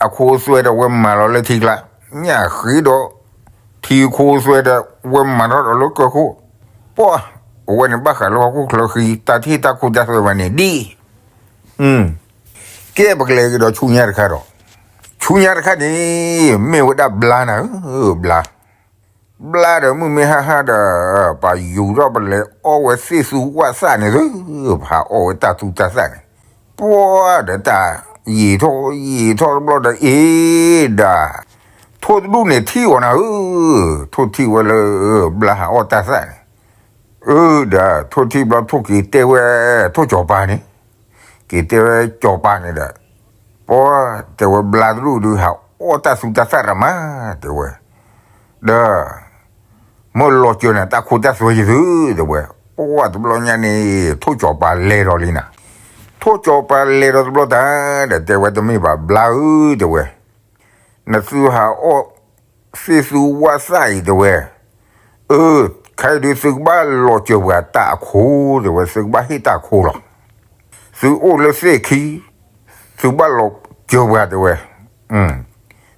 အခိသွဲဒီး ဝဲမၤလီၤလၢထံကျါ, ညၣ်ဃ့ဒီး ထံခိသွဲဒီး ဝဲမၤထီၣ်ဒီးလၢကၢၢ်ခိၣ်, ပှၤ အဝဲန့ၣ်ဘၣ်ဃးလၢဟီၣ်ခိၣ်ချၢဃံ တၢ်တဟ့ၣ်တၢ်ခိတၢ်သွဲဘၣ်န့ၣ်ဒ် ကဲ ပကလဲၤက့ၤဒီးဆူညါတခါဒီး, ဆူညါတခါန့ၣ် မ့ၢ်ဝဲဒၣ်ဘျါနၤဧၢ, ဘျါ, ဘျါဒီးမုၢ်မ့ၢ်ဟါဟါဒီး ပယူၤထီၣ်ပလဲၤအီၣ်ဝဲသ့ၣ်သူဝၣ်သၣ်န့ၣ်သု, ပဟးအီၣ်ဝဲတၢ်သူတၢ်သၣ်န့ၣ်, ပှၤဒီးတၢ်ယံာ်ထီၣ်ယံာ်ထီၣ်တဘျီဒီးအ့ဒီး ထိၣ်တဒူၣ်န့ၣ်ထံၣ်အီၤနၤဧၢ, ထိၣ်ထံၣ်ဝဲလၢ ဘျါဟးအီၣ်တၢ်သၣ်န့ၣ်, အၢ ဒီးထိၣ်ထံၣ်ဘျီထိၣ်က့ၤတဲဝဲ ထိၣ်ကၠီၤပၤန့ၣ်, က့ၤတဲဝဲကၠီၤပၤန့ၣ်ဒီး, ပှၤတဲဝဲဘျါတဒူၣ်ဒုးဟးအီၣ်တၢ်သူတၢ်သၣ်ရမး, တဲဝဲ, ဒီး မၢလီၤစၢၤနၤတၢ်ခိတၢ်သွဲယသု, တဲဝဲ, ပှၤတဘျီညါန့ၣ် ထိၣ်ကၠီၤပၤလဲၤဒီးလံနၤ, ထိၣ်ကၠီၤပၤလဲၤဒီးတဘျီတၢ် ဒီးတဲဝဲတမ့ၢ်ဘၣ်ဘျါဧၢ, တဲဝဲ နသုဟးအီၣ်သ့ၣ်သူဝၣ်သၣ်အံၤ တဲဝဲ, အၢ ခါအံၤဒုးသုကဘၣ်လီၤစၢၤပှၤတၢ်အခိ တဲဝဲ, သုကဘၣ်ဟ့ၣ်တၢ်ခိလီၤ. သုအိၣ်လၢသ့ၣ်ခံ, သုဘၣ်လီၤစၢၤပှၤ တဲဝဲ,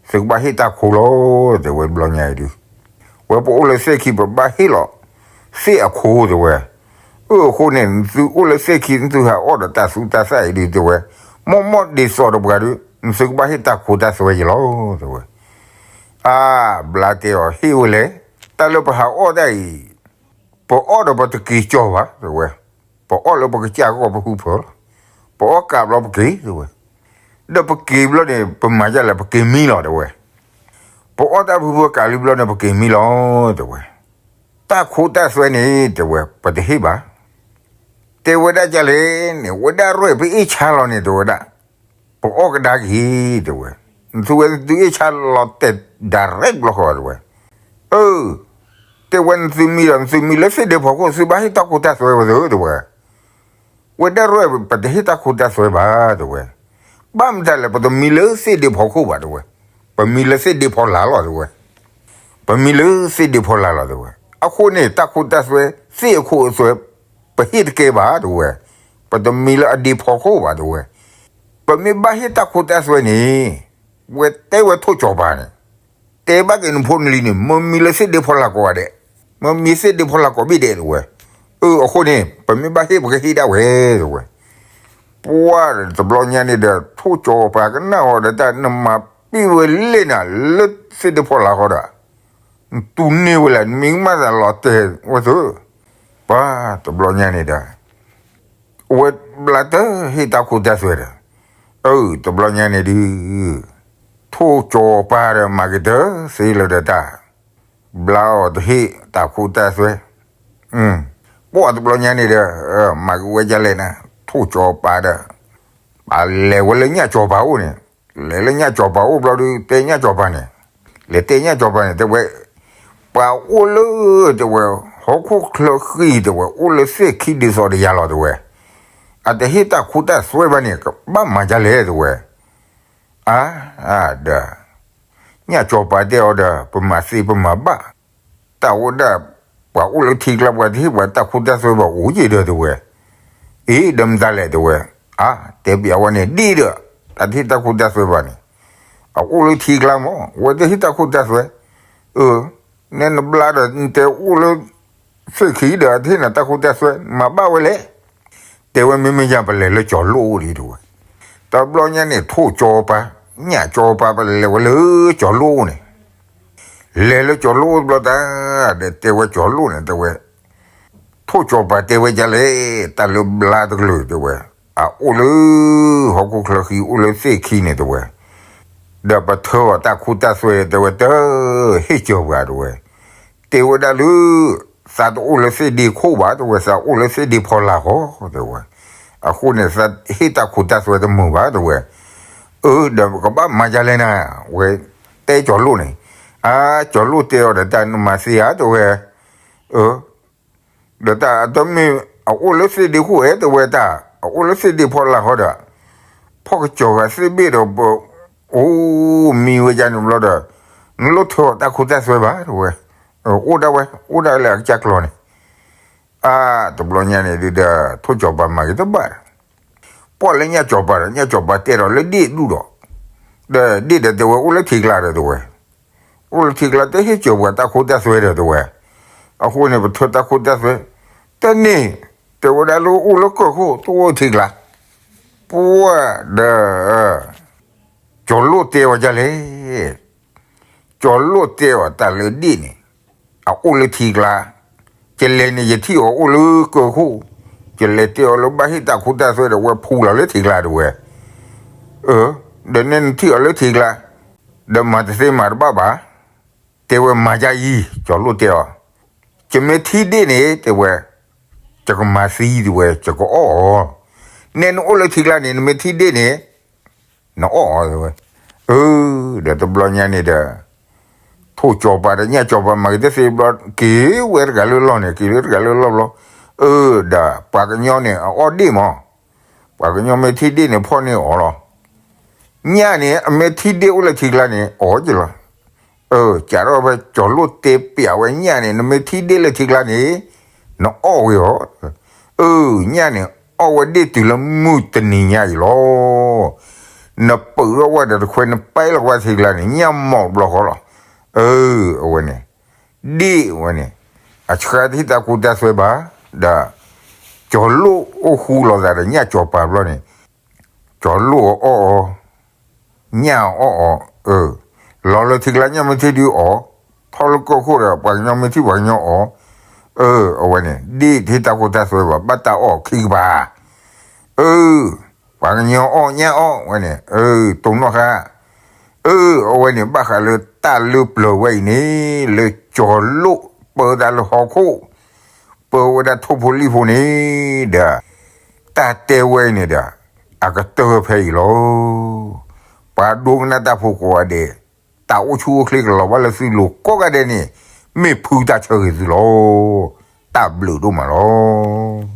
သုကဘၣ်ဟ့ၣ်တၢ်ခိလီၤ တဲဝဲ, တဘျီညါအံၤဒုး ဝဲပအိၣ်လၢသ့ၣ်ခံ ပဘၣ်ဟ့ၣ်လီၤသ့ၣ်အခိ တဲဝဲ, အၢ အဃိန့ၣ် နသုအိၣ်လၢသ့ၣ်ခံ နသုဟးအီၣ်ဒီးတၢ်သူတၢ်သၣ်အံၤဒုး တဲဝဲ, မီၢ်မီၢ်ဒ်သိးဒီးပှၤဒုး နသုကဘၣ်ဟ့ၣ်တၢ်ခိတၢ်သွဲယလီၤ တဲဝဲ, အါ ဘျါတဲအီၤ ဟ့ၣ်ဝဲလဲၣ်, တၢ်လၢပဟးအီၣ်တၢ်အံၤ ပအီၣ်ဒီးပတက့ၤကၠီၤဘၣ် တဲဝဲ, ပအီၣ်လၢပကစၢ်ဂီၢ်ပဟုဖၢလီၤ, ပအီၣ်ကးဘျီပက့ၤ တဲဝဲ, ဒီးပက့ၤဘျီန့ၣ် ပမၤဒ်လဲၣ် ပက့ၤမံလီၤ တဲဝဲ, ပအီၣ်တၢ်ဖုဖုကးလံဘျီန့ၣ် ပက့ၤမံလီၤ တဲဝဲ, တၢ်ခိတၢ်သွဲန့ၣ် တဲဝဲ ပတဟ့ၣ်ဘၣ်, တဲဝဲဒၣ်ဒ်လဲၣ်န့ၣ် ဝဲဒၣ်ရဲၣ်ပအ့ၣ်ဆါလီၤန့ၣ် တဲဝဲဒၣ် ပအီၣ်ကဒါက့ၤ တဲဝဲ, နသုဝဲနသုအ့ၣ်ဆါလီၤတဲာ် direct ဘျီဃီ တဲဝဲ, အၢ တဲဝဲ နသုမံဒီး နသုမံလၢသ့ၣ်ဒ့ဖီခိၣ် သုဘၣ်ဟ့ၣ်တၢ်ခိတၢ်သွဲဝဲသ့ၣ် တဲဝဲ, ဝဲဒၣ်ရဲၣ်ပတဟ့ၣ်တၢ်ခိတၢ်သွဲဘၣ် တဲဝဲ, ဘၣ်မတၤလဲၣ် ပတမံလၢသ့ၣ်ဒ့ဖီခိၣ်ဘၣ် တဲဝဲ, ပမံလၢသ့ၣ်ဒ့ဖီလာ်လီၤ တဲဝဲ, ပမံလၢသ့ၣ်ဒ့ဖီလာ်လီၤ တဲဝဲ, အဃိန့ၣ် တၢ်ခိတၢ်သွဲ သ့ၣ်အခိအသွဲ ပဟ့ၣ်တကဲဘၣ် တဲဝဲ, ပတမံလၢအဒ့ဖီခိၣ်ဘၣ် တဲဝဲ, ပမ့ၢ်ဘၣ်ဟ့ၣ်တၢ်ခိတၢ်သွဲန့ၣ် ဝဲတဲဝဲထိၣ်ကၠီၤပၤန့ၣ် တဲဘၣ်က့ၤနဖိနလံၤန့ၣ် မ့ၢ်မံလၢသ့ၣ်ဒ့ဖီလာ်ကိးဂၤဒဲး, မ့ၢ်မံသ့ၣ်ဒ့ဖီလာ်ကိးဘ့ၣ်ဒဲး တဲဝဲ, အၢ အဃိန့ၣ် ပမ့ၢ်ဘၣ်ဟ့ၣ်ပကဟ့ၣ်ဒၣ်ဝဲ တဲဝဲ, ပှၤတဘျီညါန့ၣ်ဒီး ထိၣ်ကၠီၤပၤကနၣ်အီၤဒီးတၢ် နမၤပ့ၢ်ဝဲလဲၣ်နၤ လၢသ့ၣ်ဒ့ဖီလာ်ဃီဒီး နတူၢ်န့ၢ်ဝဲလဲၣ် နမံကမၣ်သးလီၤတဲာ်ဝဲသ့ၣ်, ပှၤတဘျီညါန့ၣ်ဒီး အဝဲဘျါတဟ့ၣ်တၢ်ခိတၢ်သွဲဒီး, အၢ တဘျီညါန့ၣ်ဒုး ထိၣ်ကၠီၤပၤဒီးမၤက့ၤတသ့လၢၤဒီးတၢ်, ဘျါအီၤတဟ့ၣ်တၢ်ခိတၢ်သွဲ, ပှၤတဘျီညါန့ၣ်ဒီး မၤက့ၤဝဲဒ်လဲၣ်နၤ ထိၣ်ကၠီၤပၤဒီး, ပလဲၤဝဲလၢညၣ်ကၠီၤပၤအိၣ်န့ၣ်, လဲၤလၢညၣ်ကၠီၤပၤအိၣ်ဘျီဒုး တဲညၣ်ကၠီၤပၤန့ၣ်, လဲၤတဲညၣ်ကၠီၤပၤန့ၣ် တဲဝဲ, ပှၤအိၣ်လၢ တဲဝဲ, ဟီၣ်ခိၣ်ချၢဃံ တဲဝဲ, အိၣ်လၢသ့ၣ်ခံဒ်သိးဒီးယၤလီၤ တဲဝဲ, အတဟ့ၣ်တၢ်ခိတၢ်သွဲဘၣ်န့ၣ် ကဘၣ်မၤဒ်လဲၣ် တဲဝဲ, အါ ဒီး ညၣ်ကၠီၤပၤတဲအီၤဒီး ပမၤသ့ပမၤဘၣ်, တၢ်အိၣ်ဒၣ် ပှၤအိၣ်လၢထံကျါ ပှၤတဟ့ၣ်ပှၤတၢ်ခိတၢ်သွဲဘၣ်အိၣ်ယဲၢ်ဒီး တဲဝဲ, အ့ ဒီးမတၤလဲၣ် တဲဝဲ. အါ တဲပျးဝဲန့ၣ် ဒ့ၣ်ဒီး တၢ်တဟ့ၣ်တၢ်ခိတၢ်သွဲဘၣ်န့ၣ်, အအိၣ်လၢထံကျါမး ဝဲတဟ့ၣ်တၢ်ခိတၢ်သွဲ. အ နဲနဘျါဒီး နတဲအိၣ်လၢသ့ၣ်ခံဒီး အတဟ့ၣ်နၤတၢ်ခိတၢ်သွဲ မၤဘၣ်ဝဲလဲၣ်. တဲဝဲ မ့မ့ၢ်ယၤ ပလဲၤလၢကၠီၤလိၣ်အိၣ်ဒံး တဲဝဲ. တဘျီညါန့ၣ် ထိၣ်ကၠီၤပၤ ညၣ်ကၠီၤပၤ ပလဲၤဝဲလၢကၠီၤလိၣ်အိၣ်န့ၣ်, လဲၤလၢကၠီၤလိၣ်အိၣ်တဘျီတၢ် ဒီးတဲဝဲ ကၠီၤလိၣ်န့ၣ် တဲဝဲ, ထိၣ်ကၠီၤပၤတဲဝဲဒ်လဲၣ်, တၢ်လၢဘျါတကလုာ် တဲဝဲ, အအိၣ်လၢဟီၣ်ခိၣ်ချၢဃံ အိၣ်လၢသ့ၣ်ခံန့ၣ် တဲဝဲ, ဒီးပထၢအီၤတၢ်ခိတၢ်သွဲ တဲဝဲ တဟ့ၣ်ကၠီၤပၤ တဲဝဲ. တဲဝဲဒၣ်လၢ သးတအိၣ်လၢသ့ၣ်ဒ့ခိၣ်ဘၣ် တဲဝဲ, သးအိၣ်လၢသ့ၣ်ဒ့ဖီလာ်ဃီ တဲဝဲ. အဃိန့ၣ် သးဟ့ၣ်တၢ်ခိတၢ်သွဲတမုာ်ဘၣ် တဲဝဲ. အ ဒီးကဘၣ်မၤဒ်လဲၣ်နၤ ဝဲတဲကၠီၤလိၣ်န့ၣ်. အ ကၠီၤလိၣ်တဲအီၤဒီး တၢ်နမၤသ့ဧါ တဲဝဲ. အ ဒီးတၢ်အတမ့ၢ် အအိၣ်လၢသ့ၣ်ဒ့ခိၣ်ဧါ တဲဝဲ, တၢ်အအိၣ်လၢသ့ၣ်ဒ့ဖီလာ်ဃီဒီး ဖီၣ်ကစီၤဂၤသ့ၣ်ဘ့ၣ်ဒီး ပအိၣ်မံဝဲဒ်န့ၣ်ဘျီဒီး နလိၣ်ထၢအီၤတၢ်ခိတၢ်သွဲဘၣ် တဲဝဲ. အိၣ်ဒၣ်ဝဲ အိၣ်ဒၣ်လၢအကစၢ်ကျီၤန့ၣ်. အ တဘျီညါန့ၣ်ဒီး ထိၣ်ကၠီၤပၤမၤက့ၤတဘၣ် ပှၢ်လၢညၣ်ကၠီၤပၤဒီး ညၣ်ကၠီၤပၤတဲဒီးလၢဒ့ၣ်ဒူၣ်ဒီး, ဒီးဒ့ၣ်ဒီးတဲဝဲ အိၣ်လၢထံကျါဒီး တဲဝဲ, အိၣ်လၢထံကျါ တဟ့ၣ်ကၠီၤပၤတၢ်ခိတၢ်သွဲဒီး တဲဝဲ. အဃိန့ၣ် ပထၢတၢ်ခိတၢ်သွဲ တန့ၢ်, တဲဝဲဒၣ်လၢအိၣ်လၢကၢၢ်ခိၣ် တအိၣ်ထံကျါ. ပှၢ်ဒီး ကၠီၤလိၣ်တဲအီၤဒ်လဲၣ်. ကၠီၤလိၣ်တဲအီၤ တၢ်လၢဒ့ၣ်န့ၣ် အအိၣ်လၢထံကျါ, ယလဲၤန့ၣ် ယထံၣ်အီၤအိၣ်လၢကၢၢ်ခိၣ်, ယလဲၤတဲအီၤလၢဘၣ်ဟ့ၣ်တၢ်ခိတၢ်သွဲဒီး ဝဲဖူလီၤလၢထံကျါ တဲဝဲ. အ ဒီးနဲနထံၣ်အီၤလၢထံကျါ ဒီးမၤတသ့မၤတဘၣ်ဘၣ်, တဲဝဲမၤဒ်အံၤ ကၠီၤလိၣ်တဲအီၤ, ယမ့ၢ်ထံၣ်ဒ့ၣ်န့ၣ် တဲဝဲ, ယကမၤသံ တဲဝဲ, ယကအီၣ်အီၤ, နဲနအိၣ်လၢထံကျါန့ၣ် နမ့ၢ်ထံၣ်ဒ့ၣ်န့ၣ် နအီၣ်အီၤ တဲဝဲ. အ ဒီးတဘျီညါန့ၣ်ဒီး ထိၣ်ကၠီၤပၤဒီးညၣ်ကၠီၤပၤ မၤက့ၤတသ့ဘျီ က့ၤဝဲတဂၤလၢလီၢ်န့ၣ် က့ၤလၢတဂၤလၢလီၢ်ဘျီ. အ ဒီးပှၤကညီန့ၣ် အအီၣ်ဒ့ၣ်မး, ပှၤကညီမ့ၢ်ထံၣ်ဒ့ၣ်န့ၣ် ဖီၣ်န့ၢ်အီၤလီၤ. ညၣ်န့ၣ် အမ့ၢ်ထံၣ်ဒ့ၣ်အိၣ်လၢထံကျါန့ၣ် အီၣ်က့ၤလီၤ. အ ကးထီၣ်ဖဲကၠီၤလိၣ်တဲပျးဝဲညၣ်န့ၣ် နမ့ၢ်ထံၣ်ဒ့ၣ်လၢထံကျါန့ၣ် နအီၣ်ဝဲအီၤ. အ ညၣ်န့ၣ် အီၣ်ဝဲဒ့ၣ်တုၤလၢမုၢ်တနံၤညါအံၤလီၤ. နပုာ်ထီၣ်ဝဲဒီးတခွဲ နပဲလီၤဝဲထံကျါန့ၣ် ညၣ်မိာ်ဘျီဃီလီၤ. အ အဝဲန့ၣ် ဒ့ၣ်ဝဲန့ၣ် အဆှါတဟ့ၣ်တၢ်ခိတၢ်သွဲဘၣ်, ဒီး ကၠီၤလိၣ်အိၣ်ဃူလိာ်သးဒီးညၣ်ကၠီၤပၤဘျီန့ၣ် ကၠီၤလိၣ်အီၣ်အီၤ, ညၣ်အီၣ်အီၤ, အ လီၤလၢထံကျါ ညၣ်မ့ၢ်ထံၣ်ဒ့ၣ်အီၣ်, ထီၣ်လၢကၢၢ်ခိၣ်ဒီး ပှၤကညီမ့ၢ်ထံၣ်ပှၤကညီအီၣ်. အ အဝဲန့ၣ် ဒ့ၣ်တဟ့ၣ်တၢ်ခိတၢ်သွဲဘၣ်, ဘၣ်တၢ်အီၣ်ခံကပၤ. အ ပှၤကညီအီၣ်ညၣ်အီၣ်ဝဲန့ၣ် အ တိၢ်နီၣ်ဃာ်. အ အဝဲန့ၣ် ဘၣ်ဃးလၢတၢ်လၢပျၢၤဝဲအံၤန့ၣ် လၢကၠီၤလိၣ်ပၢတၢ်လၢဟီၣ်ခိၣ်, ပၢဝဲဒၣ်ထိၣ်ဖိလံၣ်ဖိန့ၣ်ဒီး တၢ်တဲဝဲအံၤန့ၣ်ဒီး အကတၢၢ်ဖဲအံၤလီၤ. ပှၤဒိကနၣ်တၢ်ဖိကိးဂၤဒဲး, တၢ်အိၣ်ဆူၣ်အိၣ်ချ့ကလီၤဘၣ်လၢသုလိၤကိးဂၤဒဲးန့ၣ် မ့ၢ်ဖုတၢ်ဆၢဂ့ၤသုလီၤ. တၢ်ဘျုးဒိၣ်မးလီၤ.